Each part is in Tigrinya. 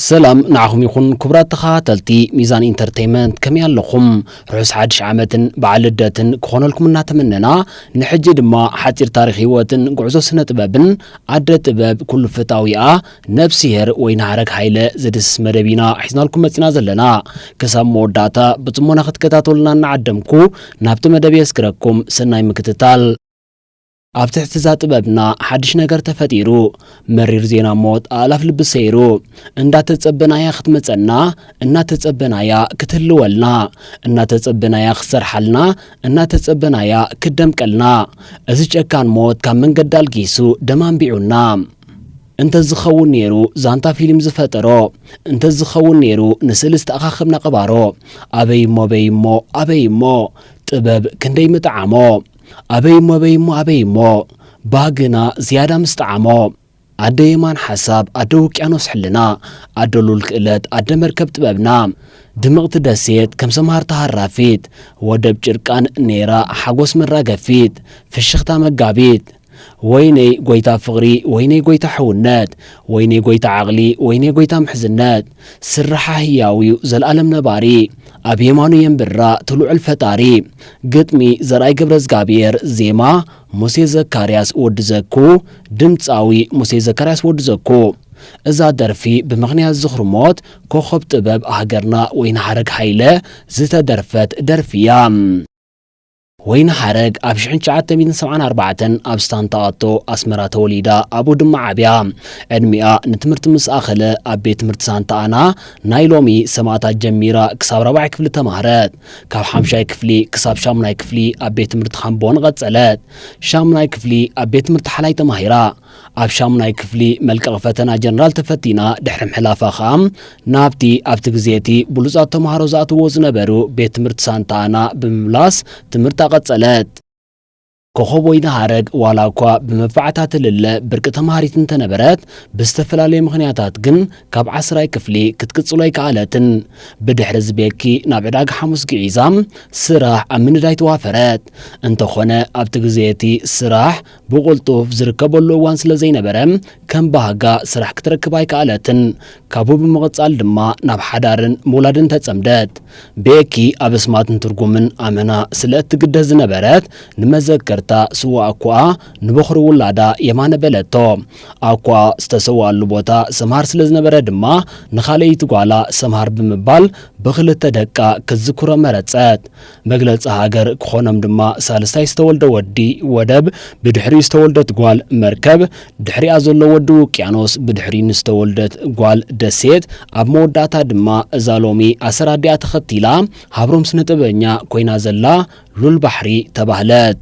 ሰላም ንዓኹም ይኹን ክቡራት ተኸታተልቲ ሚዛን ኢንተርተይመንት፣ ከመይ ኣለኹም? ርሑስ ሓድሽ ዓመትን በዓል ልደትን ክኾነልኩም እናተመነና፣ ንሕጂ ድማ ሓጺር ታሪኽ ህይወትን ጉዕዞ ስነ ጥበብን ኣደ ጥበብ ኩሉ ፍታዊኣ ነብስሄር ወይንሃረግ ሃይለ ዝድስስ መደብ ኢና ሒዝናልኩም መጺና ዘለና። ክሳብ መወዳእታ ብጽሞና ክትከታተሉና እናዓደምኩ፣ ናብቲ መደብ የስግረኩም። ሰናይ ምክትታል። ኣብ ትሕቲ እዛ ጥበብና ሓድሽ ነገር ተፈጢሩ። መሪር ዜና ሞት ኣእላፍ ልቢ ሰይሩ። እንዳተጸበናያ ክትመጸና፣ እናተጸበናያ ክትህልወልና፣ እናተጸበናያ ክትሰርሓልና፣ እናተጸበናያ ክትደምቀልና። እዚ ጨካን ሞት ካብ መንገዲ ኣልጊሱ ደም ኣንቢዑና። እንተዝኸውን ነይሩ ዛንታ ፊልም ዝፈጠሮ፣ እንተዝኸውን ነይሩ ንስእሊ ዝተኣኻኸብና ቀባሮ። ኣበይ እሞ፣ ኣበይ እሞ፣ ኣበይ እሞ፣ ጥበብ ክንደይ ምጠዓሞ። ኣበይ እሞ፣ ኣበይ እሞ፣ ኣበይ እሞ፣ ባህግና ዝያዳ ምስ ጠዓሞ። ኣደ የማን ሓሳብ፣ ኣደ ውቅያኖስ ሕልና፣ ኣደ ሉል ክእለት፣ ኣደ መርከብ ጥበብና። ድምቕቲ ደሴት ከም ሰምሃር ተሃራፊት፣ ወደብ ጭርቃን ነይራ ሓጎስ መራገፊት፣ ፍሽኽታ መጋቢት። ወይነይ ጎይታ ፍቕሪ፣ ወይነይ ጎይታ ሕውነት፣ ወይነይ ጎይታ ዓቕሊ፣ ወይነይ ጎይታ ምሕዝነት። ስርሓ ህያው እዩ ዘልኣለም ነባሪ፣ ኣብ የማኑ የንብራ ትልዑል ፈጣሪ። ግጥሚ ዘርኣይ ገብረዝጋብሔር፣ ዜማ ሙሴ ዘካርያስ ወዲ ዘኩ፣ ድምጻዊ ሙሴ ዘካርያስ ወዲ ዘኩ። እዛ ደርፊ ብምኽንያት ዝኽሪ ሞት ኮኸብ ጥበብ ሃገርና ወይንሃረግ ሃይለ ዝተደርፈት ደርፊ እያ። ወይንሃረግ ኣብ ሽሕን ትሽዓተ ሚእትን ሰብዓን ኣርባዕተን ኣብ ስታንታ ኣቶ ኣስመራ ተወሊዳ፣ ኣብኡ ድማ ዓብያ። ዕድሚኣ ንትምህርቲ ምስ ኣኸለ ኣብ ቤት ትምህርቲ ሳንታ ኣና ናይ ሎሚ ሰማእታት ጀሚራ ክሳብ ራብዓይ ክፍሊ ተማህረት። ካብ ሓምሻይ ክፍሊ ክሳብ ሻሙናይ ክፍሊ ኣብ ቤት ትምህርቲ ካምቦን ቀጸለት። ሻሙናይ ክፍሊ ኣብ ቤት ትምህርቲ ሓላይ ተማሂራ። ኣብ ሻሙናይ ክፍሊ መልቀቕ ፈተና ጀነራል ተፈቲና ድሕሪ ምሕላፋ ኸኣ ናብቲ ኣብቲ ግዜ እቲ ብሉጻት ተማሃሮ ዝኣትውዎ ዝነበሩ ቤት ትምህርቲ ሳንታ ኣና ብምምላስ ትምህርታ ቀጸለት። ኮኸብ ወይንሃረግ ዋላ እኳ ብመንፈዓታ ትልለ ብርቂ ተማሃሪት እንተነበረት፣ ብዝተፈላለየ ምኽንያታት ግን ካብ ዓስራይ ክፍሊ ክትቅጽሎ ኣይከኣለትን። ብድሕሪ እዚ ቤኪ ናብ ዕዳጋ ሓሙስ ግዒዛ ስራሕ ኣብ ምንዳይ ተዋፈረት። እንተኾነ ኣብቲ ግዜ እቲ ስራሕ ብቕልጡፍ ዝርከበሉ እዋን ስለ ዘይነበረ፣ ከም ባህጋ ስራሕ ክትረክብ ኣይከኣለትን። ካብኡ ብምቕጻል ድማ ናብ ሓዳርን ምውላድን ተጸምደት። ቤኪ ኣብ ኣስማትን ትርጉምን ኣመና ስለ እትግደስ ዝነበረት፣ ንመዘከርታ ስዋእ ኣኮኣ ንበኹሪ ውላዳ የማነ በለቶ። ኣኮኣ ዝተሰውኣሉ ቦታ ሰምሃር ስለ ዝነበረ ድማ፣ ንኻልኣይቲ ጓላ ሰምሃር ብምባል ብኽልተ ደቃ ክትዝክሮ መረጸት። መግለጺ ሃገር ክኾኖም ድማ ሳልሳይ ዝተወልደ ወዲ ወደብ፣ ብድሕሪኡ ዝተወልደት ጓል መርከብ፣ ድሕሪኣ ዘሎ ወዲ ውቅያኖስ፣ ብድሕሪኡ ንዝተወልደት ጓል ደሴት፣ ኣብ መወዳእታ ድማ እዛ ሎሚ ኣሰር ኣዲኣ ተኸቲላ ሃብሮም ስነ ጥበበኛ ኮይና ዘላ ሉል ባሕሪ ተባህለት።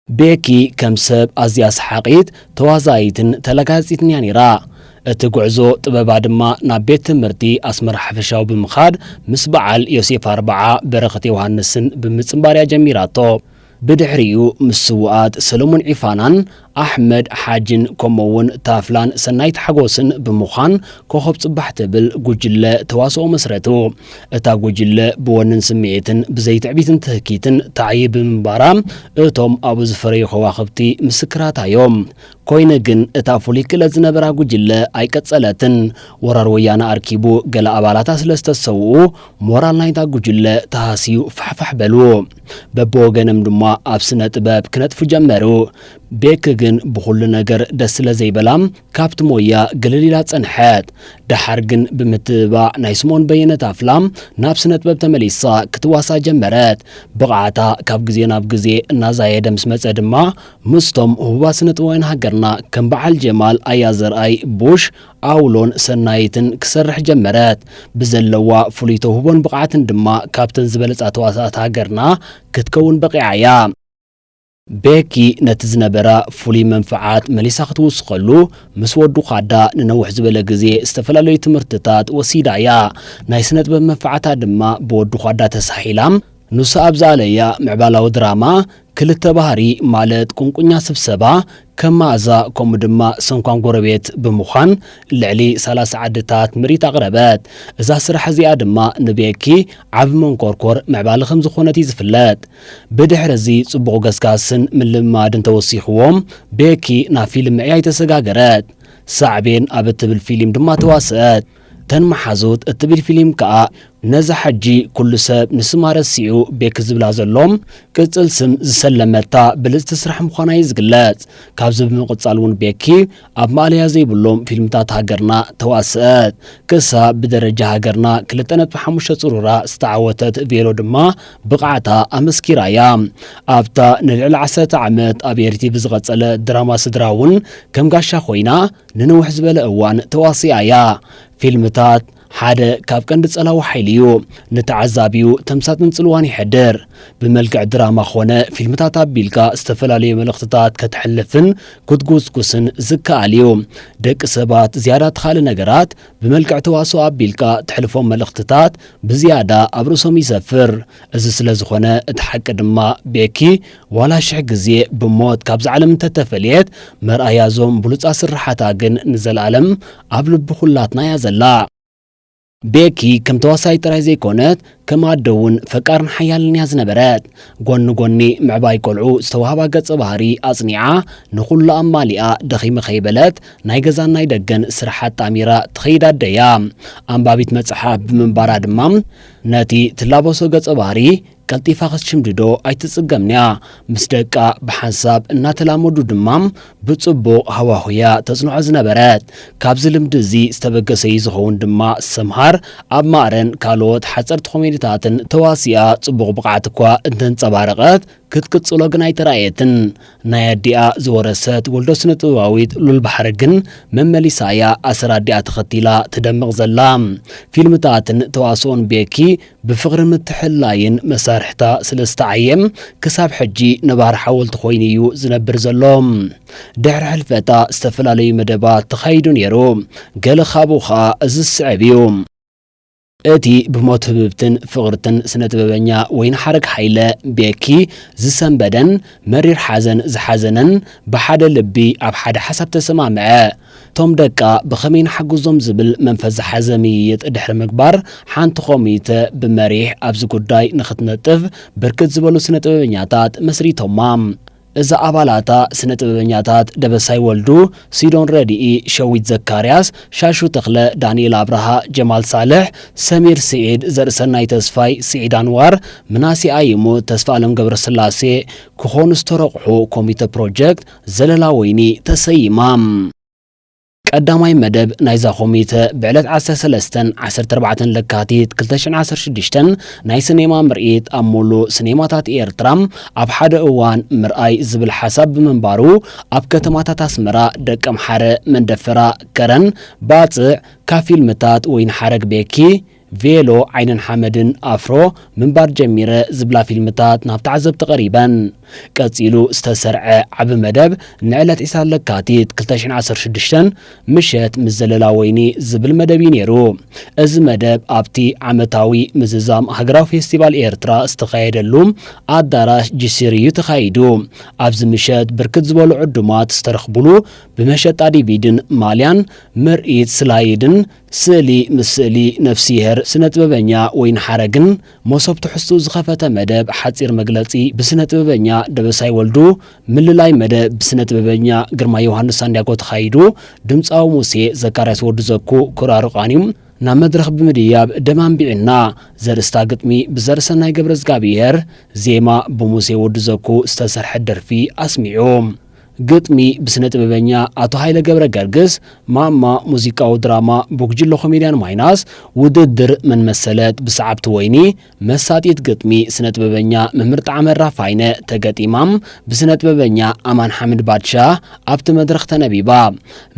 ቤኪ ከም ሰብ ኣዝያ ሰሓቒት፣ ተዋዛኢትን ተለጋጺትን እያ ነይራ። እቲ ጉዕዞ ጥበባ ድማ ናብ ቤት ትምህርቲ ኣስመራ ሓፈሻዊ ብምኻድ ምስ በዓል ዮሴፍ ኣርብዓ፣ በረኸት ዮሃንስን ብምጽንባር እያ ጀሚራቶ። ብድሕሪኡ ምስ ስዉኣት ሰለሙን ዒፋናን ኣሕመድ ሓጅን ከምኡ'ውን ታፍላን ሰናይት ሓጎስን ብምዃን ኮኸብ ጽባሕ ትብል ጉጅለ ተዋስኦ መስረቱ። እታ ጉጅለ ብወንን ስምዒትን ብዘይትዕቢትን ትህኪትን ተዓይብ ብምንባራ፣ እቶም ኣብኡ ዝፈረዩ ከዋኽብቲ ምስክራታ እዮም። ኮይነ ግን፣ እታ ፍሉይ ክእለት ዝነበራ ጉጅለ ኣይቀጸለትን። ወራር ወያነ ኣርኪቡ፣ ገለ ኣባላታ ስለ ዝተሰውኡ፣ ሞራል ናይታ ጉጅለ ተሃስዩ ፋሕፋሕ በሉ። በብወገኖም ድማ ኣብ ስነ ጥበብ ክነጥፉ ጀመሩ። ቤኪ ግን ብኹሉ ነገር ደስ ስለ ዘይበላ፣ ካብቲ ሞያ ግልል ኢላ ጸንሐት። ደሓር ግን ብምትብባዕ ናይ ስምኦን በየነ ታፍላ ናብ ስነ ጥበብ ተመሊሳ ክትዋሳ ጀመረት። ብቕዓታ ካብ ግዜ ናብ ግዜ እናዛየደ ምስ መጸ ድማ፣ ምስቶም ህቡባት ስነ ጥበባውያን ሃገርና ከም በዓል ጀማል ኣያ ዘርኣይ፣ ቡሽ፣ ኣውሎን ሰናይትን ክሰርሕ ጀመረት። ብዘለዋ ፍሉይ ተውህቦን ብቕዓትን ድማ ካብተን ዝበለጻ ተዋሳእቲ ሃገርና ክትከውን በቒዓ እያ። ቤኪ ነቲ ዝነበራ ፍሉይ መንፍዓት መሊሳ ክትውስኸሉ፣ ምስ ወዱ ኻዳ ንነውሕ ዝበለ ግዜ ዝተፈላለዩ ትምህርትታት ወሲዳ እያ። ናይ ስነ ጥበብ መንፍዓታ ድማ ብወዱ ኻዳ ተሳሒላ፣ ንሱ ኣብ ዝኣለያ ምዕባላዊ ድራማ ክልተ ባህሪ፣ ማለት ቁንቁኛ ስብሰባ፣ ከም መኣዛ፣ ከምኡ ድማ ሰንኳን ጎረቤት ብምዃን ልዕሊ ሰላሳ ዓድታት ምርኢት ኣቕረበት። እዛ ስራሕ እዚኣ ድማ ንቤኪ ዓቢ መንኮርኮር ምዕባለ ከም ዝኾነት እዩ ዝፍለጥ። ብድሕሪ እዚ ጽቡቕ ገስጋስን ምልምማድን ተወሲኽዎም፣ ቤኪ ናብ ፊልም ምዕያይ ተሰጋገረት። ሳዕቤን ኣብ እትብል ፊልም ድማ ተዋስአት። ተን መሓዙት እትብል ፊልም ከኣ ነዛ ሕጂ ኩሉ ሰብ ንስማ ረሲዑ ቤኪ ዝብላ ዘሎ ቅጽል ስም ዝሰለመታ ብልጽቲ ስራሕ ምዃና እዩ ዝግለጽ። ካብዚ ብምቕጻል እውን ቤኪ ኣብ ማእለያ ዘይብሎም ፊልምታት ሃገርና ተዋስአት። ክሳብ ብደረጃ ሃገርና ክልተ ነጥቢ ሓሙሽተ ጽሩራ ዝተዓወተት ቬሎ ድማ ብቕዓታ ኣመስኪራ እያ። ኣብታ ንልዕሊ ዓሰርተ ዓመት ኣብ ኤርቲቪ ዝቐጸለ ድራማ ስድራ እውን ከም ጋሻ ኮይና ንንውሕ ዝበለ እዋን ተዋሲኣ እያ። ፊልምታት ሓደ ካብ ቀንዲ ጸላዊ ሓይሊ እዩ። ንተዓዛቢኡ ተምሳጥን ጽልዋን ይሕድር። ብመልክዕ ድራማ ኾነ ፊልምታት ኣቢልካ ዝተፈላለዩ መልእኽትታት ከተሕልፍን ክትጉስጉስን ዝከኣል እዩ። ደቂ ሰባት ዝያዳ ተኻሊ ነገራት ብመልክዕ ተዋስኦ ኣቢልካ ተሕልፎም መልእኽትታት ብዝያዳ ኣብ ርእሶም ይሰፍር። እዚ ስለ ዝኾነ እቲ ሓቂ ድማ ቤኪ ዋላ ሽሕ ግዜ ብሞት ካብዛ ዓለም እንተተፈልየት መርኣያ እዞም ብሉጻት ስርሓታ ግን ንዘለኣለም ኣብ ልቢ ኩላትና እያ ዘላ። ቤኪ ከም ተዋሳይ ጥራይ ዘይኮነት ከም ኣደ እውን ፈቃርን ሓያልን እያ ዝነበረት። ጎኒ ጎኒ ምዕባይ ቆልዑ ዝተዋህባ ገጸ ባህሪ ኣጽኒዓ ንኹሉ ኣማሊኣ ደኺመ ከይበለት ናይ ገዛን ናይ ደገን ስራሕ ኣጣሚራ ትኸይድ ኣደ እያ። ኣንባቢት መጽሓፍ ብምንባራ ድማ ነቲ ትላበሶ ገጸ ባህሪ ቀልጢፋ ክትሽምድዶ ኣይትጽገምንያ። ምስ ደቃ ብሓንሳብ እናተላመዱ ድማ ብጽቡቕ ሃዋሁያ ተጽንዖ ዝነበረት። ካብዚ ልምዲ እዚ ዝተበገሰ እዩ ዝኸውን ድማ ሰምሃር ኣብ ማእረን ካልኦት ሓጸርቲ ኮሜዲታትን ተዋሲኣ ጽቡቕ ብቕዓት እኳ እንተንጸባረቐት ክትቅጽሎ ግን ኣይተራእየትን። ናይ ኣዲኣ ዝወረሰት ወልዶ ስነ ጥበባዊት ሉል ባሕሪ ግን መመሊሳ እያ ኣሰር ኣዲኣ ተኸቲላ ትደምቕ ዘላ። ፊልምታትን ተዋስኦን ቤኪ ብፍቕሪ ምትሕልላይን መሳርሕታ ስለ ዝተዓየ ክሳብ ሕጂ ነባሪ ሓወልቲ ኮይኑ እዩ ዝነብር ዘሎ። ድሕሪ ሕልፈታ ዝተፈላለዩ መደባት ተኻይዱ ነይሩ። ገለ ካብኡ ኸኣ እዚ ዝስዕብ እዩ። እቲ ብሞት ህብብትን ፍቕርትን ስነ ጥበበኛ ወይንሓረግ ሃይለ ቤኪ ዝሰንበደን መሪር ሓዘን ዝሓዘነን ብሓደ ልቢ ኣብ ሓደ ሓሳብ ተሰማምዐ። እቶም ደቃ ብኸመይ ንሓግዞም ዝብል መንፈስ ዝሓዘ ምይይጥ ድሕሪ ምግባር ሓንቲ ኮሚተ ብመሪሕ ኣብዚ ጉዳይ ንኽትነጥፍ ብርክት ዝበሉ ስነ ጥበበኛታት መስሪቶማ። እዛ ኣባላታ ስነ ጥበበኛታት ደበሳይ ወልዱ፣ ሲዶን ረድኢ፣ ሸዊት ዘካርያስ፣ ሻሹ ተኽለ፣ ዳንኤል ኣብርሃ፣ ጀማል ሳልሕ፣ ሰሚር ስዒድ፣ ዘርእሰናይ ተስፋይ፣ ስዒድ ኣንዋር፣ ምናሴ ኣይሙ፣ ተስፋ ኣለም ገብረስላሴ ክኾኑ ዝተረቑሑ ኮሚተ ፕሮጀክት ዘለላ ወይኒ ተሰይማ። ቀዳማይ መደብ ናይዛ ኮሚተ ብዕለት ዓሰርተ ሰለስተን ዓሰርተ ኣርባዕተን ለካቲት ክልተ ሽሕን ዓሰርተ ሽዱሽተን ናይ ሲኔማ ምርኢት ኣብ ሙሉእ ሲኔማታት ኤርትራ ኣብ ሓደ እዋን ምርኣይ ዝብል ሓሳብ ብምንባሩ ኣብ ከተማታት ኣስመራ፣ ደቀምሓረ፣ መንደፈራ፣ ከረን፣ ባጽዕ፣ ካብ ፊልምታት ወይንሓረግ ቤኪ፣ ቬሎ፣ ዓይንን ሓመድን፣ ኣፍሮ፣ ምንባር ጀሚረ ዝብላ ፊልምታት ናብ ተዓዘብቲ ቀሪበን። ቀጺሉ ዝተሰርዐ ዓቢ መደብ ንዕለት ዒስራ ለካቲት ክልተ ሽሕን ዓሰርተ ሽዱሽተን ምሸት ምስ ዘለላ ወይኒ ዝብል መደብ እዩ ነይሩ። እዚ መደብ ኣብቲ ዓመታዊ ምዝዛም ሃገራዊ ፌስቲቫል ኤርትራ ዝተኻየደሉ ኣዳራሽ ጂሲር እዩ ተኻይዱ። ኣብዚ ምሸት ብርክት ዝበሉ ዕዱማት ዝተረኽቡሉ ብመሸጣ ዲቪድን ማልያን ምርኢት ስላይድን ስእሊ ምስ ስእሊ ነፍስሄር ስነ ጥበበኛ ወይንሓረግን መሶብ ትሕዝትኡ ዝኸፈተ መደብ ሓጺር መግለጺ ብስነ ጥበበኛ ደበሳይ ወልዱ፣ ምልላይ መደብ ብስነ ጥበበኛ ግርማ ዮሃንስ ሳንዲያጎ ተኻይዱ። ድምጻዊ ሙሴ ዘካርያስ ወዲ ዘኩ ክራሩ ቃንዩ ናብ መድረኽ ብምድያብ ደም ኣንቢዕና ዘርእስታ ግጥሚ ብዘርእሰናይ ገብረ እግዚኣብሔር፣ ዜማ ብሙሴ ወዲ ዘኩ ዝተሰርሐት ደርፊ ኣስሚዑ። ግጥሚ ብስነ ጥበበኛ ኣቶ ሃይለ ገብረ ገርግስ፣ ማማ ሙዚቃዊ ድራማ ብጉጅለ ኮሜድያን ማይናስ፣ ውድድር መን መሰለት ብሰዓብቲ ወይኒ፣ መሳጢት ግጥሚ ስነ ጥበበኛ መምህር ጣዕመ ራፋይነ ተገጢማ ብስነ ጥበበኛ ኣማን ሓምድ ባድሻ ኣብቲ መድረኽ ተነቢባ።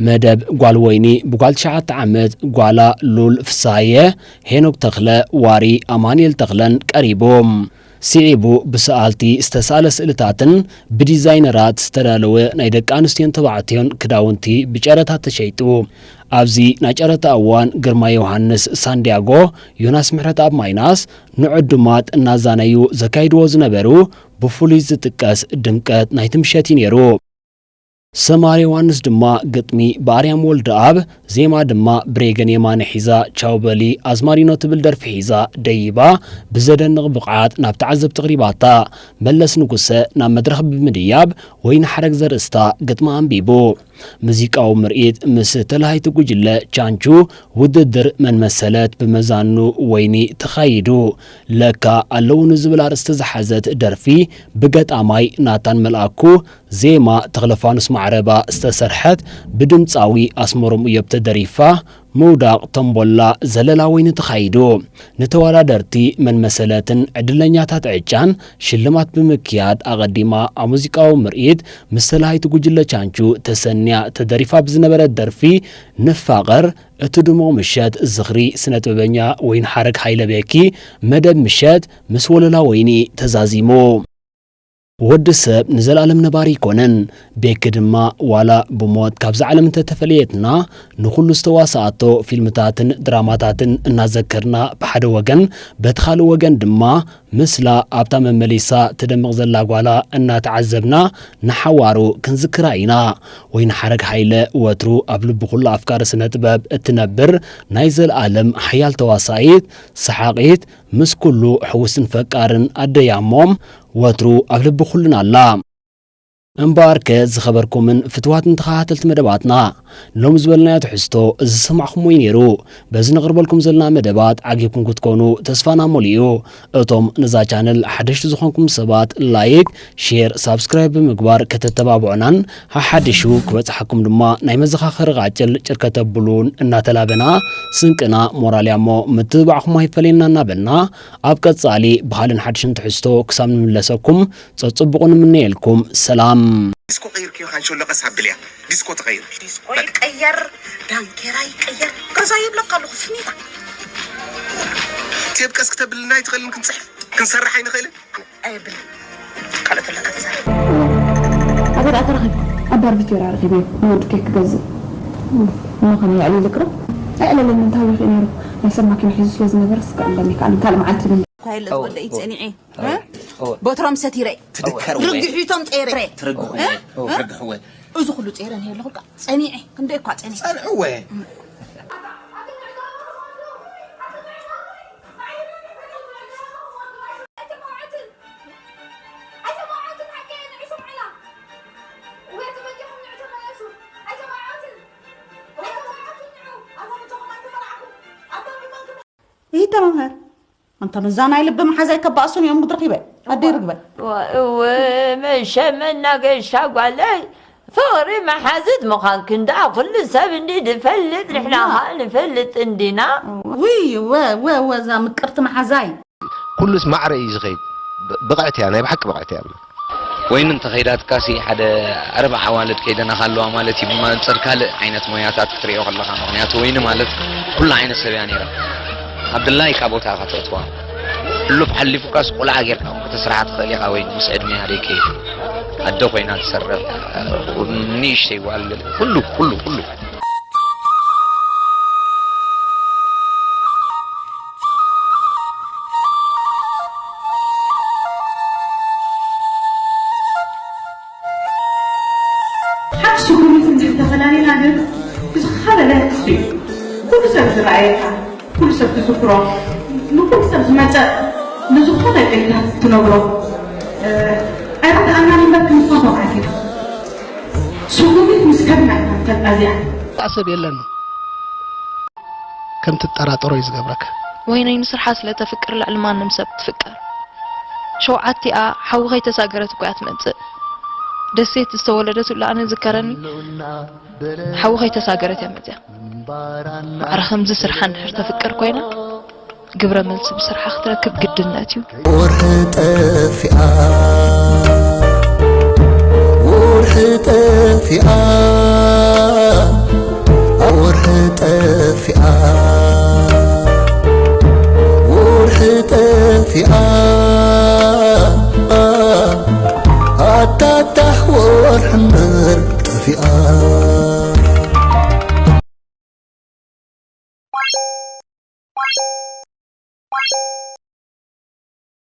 መደብ ጓል ወይኒ ብጓል ትሽዓተ ዓመት ጓላ ሉል ፍስሃየ፣ ሄኖክ ተኽለ፣ ዋሪ ኣማኑኤል ተኽለን ቀሪቡ። ስዒቡ ብሰኣልቲ ዝተሳእለ ስእልታትን ብዲዛይነራት ዝተዳለወ ናይ ደቂ ኣንስትዮን ተባዕትዮን ክዳውንቲ ብጨረታ ተሸይጡ። ኣብዚ ናይ ጨረታ እዋን ግርማ ዮሃንስ ሳንዲያጎ፣ ዮናስ ምሕረተኣብ ማይናስ ንዕዱማት እናዛነዩ ዘካይድዎ ዝነበሩ ብፍሉይ ዝጥቀስ ድምቀት ናይቲ ምሸት እዩ ነይሩ። ሰማር ዮሃንስ ድማ ግጥሚ ብኣርያም ወልደኣብ፣ ዜማ ድማ ብሬገን የማነ ሒዛ ቻው በሊ ኣዝማሪኖ ትብል ደርፊ ሒዛ ደይባ ብዘደንቕ ብቕዓት ናብ ተዓዘብቲ ኣቕሪባታ። መለስ ንጉሰ ናብ መድረኽ ብምድያብ ወይኒ ሓረግ ዘርእስታ ግጥሚ ኣንቢቡ። ሙዚቃዊ ምርኢት ምስ ተላሃይቲ ጉጅለ ቻንቹ ውድድር መን መሰለት ብመዛኑ ወይኒ ተኻይዱ። ለካ ኣለውኒ ዝብል ኣርእስቲ ዝሓዘት ደርፊ ብገጣማይ ናታን መልኣኩ፣ ዜማ ተኽለፋኑስ ማዕረባ ዝተሰርሐት ብድምፃዊ ኣስመሮም እዮብ ተደሪፋ፣ ምውዳቕ ተምቦላ ዘለላ ወይኒ ተኻይዱ። ንተወዳደርቲ መን መሰለትን ዕድለኛታት ዕጫን ሽልማት ብምክያድ ኣቐዲማ ኣብ ሙዚቃዊ ምርኢት ምስ ተላሃይቲ ጉጅለ ቻንቹ ተሰንያ ተደሪፋ ብዝነበረት ደርፊ ንፋቐር እቲ ድሙቕ ምሸት ዝኽሪ ስነ ጥበበኛ ወይንሓረግ ሃይለ ቤኪ መደብ ምሸት ምስ ወለላ ወይኒ ተዛዚሙ። ወዲ ሰብ ንዘለኣለም ነባሪ ኣይኮነን። ቤኪ ድማ ዋላ ብሞት ካብዛ ዓለም እንተተፈለየትና ንኹሉ ዝተዋስኣቶ ፊልምታትን ድራማታትን እናዘከርና ብሓደ ወገን በቲ ካልእ ወገን ድማ ምስላ ኣብታ መመሊሳ ትደምቕ ዘላ ጓላ እናተዓዘብና ንሓዋሩ ክንዝክራ ኢና። ወይንሓረግ ሃይለ ወትሩ ኣብ ልቢ ኩሉ ኣፍቃሪ ስነ ጥበብ እትነብር ናይ ዘለኣለም ሓያል ተዋሳኢት፣ ሰሓቒት፣ ምስ ኩሉ ሕውስን ፈቃርን ኣደይ ኣሞ ወትሩ ኣብ ልቢ ኩልና ኣላ። እምበኣርከ ዝኸበርኩምን ፍትዋትን ተኸታተልቲ መደባትና፣ ሎም ዝበልናዮ ትሕዝቶ ዝሰማዕኹምዎ እዩ ነይሩ። በዚ ነቕርበልኩም ዘለና መደባት ዓጊብኩም ክትኮኑ ተስፋና ሙሉእ እዩ። እቶም ነዛ ቻነል ሓደሽቲ ዝኾንኩም ሰባት ላይክ፣ ሼር፣ ሳብስክራይብ ብምግባር ከተተባብዑናን ሓሓዲሹ ክበጽሓኩም ድማ ናይ መዘኻኸሪ ቃጭል ጭር ከተብሉን እናተላበና ስንቅና ሞራል እያ እሞ ምትብባዕኹም ኣይፈለየና እናበልና ኣብ ቀጻሊ ብኻልእን ሓድሽን ትሕዝቶ ክሳብ ንምለሰኩም ጸጽቡቑ ንምነየልኩም። ሰላም። ዲስኮ ቀይርክዮ ካንሾሎ ቀስ ኣብልያ። ዲስኮ ተቐይር። ዲስኮ ይቀየር፣ ዳንኬራ ይቀየር። ገዛ ይብለካ ኣለኹ ስኒታ። ቴብ ቀስ ክተብልና ኣይትኽእልን ክንጽሕፍ ክንሰርሕ ኣይንኽእልን። ኣየብልን። ካልኦት ኣለካ ተዛረብ። ኣበይ ደኣ ተረኺብኩም? ኣብ ባር ቪክቶርያ ረኺበዮ። ንወዲ ኬክ ክገዝእ። እሞ ከመይ የዕልል ይቅረ? ኣየዕለለንን፣ ተሃዊኹ እዩ ነይሩ። ናይ ሰብ ማኪና ሒዙ ስለ ዝነበረ፣ እስከ ዕለኒ፣ ካልእ፣ ካልእ መዓልቲ ምን እኳ የለ እወ፣ ዝወደይ እወ፣ ጸኒዐ። እወ፣ እ? እወ። ቦትሮም ሰቲረ። ትድከር እወ። ርግሒቶም ጸይረ። ትርግሑ እ? እወ፣ እ? ትርግሑ እወ። እዚ ኩሉ ጸይረ ነይ ኣለኹ፣ ጸኒዐ። ክንደይ እኳ ጸኒዐ። ጸንዕወ። ይተማሃር። ኣንታ ነዛ ናይ ልቢ መሓዛይ ከባእሱን እዮም ምድሪ ኺበ። ኣደይ ርግበ። እወ፣ እወ፣ መሸ መናገሻ ጓለይ፣ ፍቕሪ መሓዝት ምዃንክን ደኣ ኩሉ ሰብ እንዲ ዝፈልጥ፣ ንሕና እዋ። ኸኣ ንፈልጥ እንዲና። ውይ፣ እወ፣ እወ፣ እወ፣ እዛ ምቅርቲ መሓዛይ። ኩሉስ ማዕረ እዩ ዝኸይድ። ብ-፣ ብቕዕቲ እያ፣ ናይ ብሓቂ ብቕዕቲ እያ። ወይኒ እንተኸይዳትካሲ ሓደ ኣርብዓ ኣዋልድ ከይደናኻ ኣለዋ ማለት እዩ። ብመንጽር ካልእ ዓይነት ሞያታት ክትርእዮ ከለኻ፣ ምኽንያቱ ወይኒ ማለት ኩሉ ዓይነት ሰብ እያ ነይራ። ኣብ ድላይካ ቦታ ኢኻ ተእትዋ። ሕሉፍ ሓሊፉካስ ቆልዓ ጌርካ እውን ከተስርሓ ትኽእል ኢኻ፣ ወይኒ ምስ ዕድሜኣ ደይከይድ ኣደ ኮይና ትሰርሕ፣ ንእሽተይ ጓል፣ ኩሉ፣ ኩሉ፣ ኩሉ። ሓንቲ ስጉምቲ እንድሕር ተፈላሊና ግን ብዝኸበደ ክሱ እዩ። ኩሉ ሰብ ዝረኣየካ፣ ኩሉ ሰብ ክዝክሮ፣ ንኩሉ ሰብ ዝመጸ ንዝኾነ ጌጋ ትነግሮ። እ፣ ኣይረድኣናን እምበር ክንፋቶ ዓጊብ። ስጉምቲ ምስ ከድና ኢና ንፈልጣ እዚኣ። ሰብ የለን። ከም ትጠራጠሮ እዩ ዝገብረካ። ወይነይ ንስርሓ ስለ ተፍቅር ልዕሊ ማንም ሰብ ትፍቀር። ሸውዓቲኣ ሓዊ ከይተሳገረት እኮ እያ ትመጽእ። ደሴት ዝተወለደትሉ ኣነ ዝከረኒ ሓዊ ከይተሳገረት እያ መጽያ። ማዕረ ከምዚ ስርሓ እንድሕር ተፍቅር ኮይና ግብረ መልሲ ብስርሓ ክትረክብ ግድነት እዩ። ወርሒ ጠፊኣ፣ ወርሒ ጠፊኣ፣ ወርሒ ጠፊኣ፣ ወርሒ ጠፊኣ፣ ኣታታሕ ወርሒ እምበር ጠፊኣ።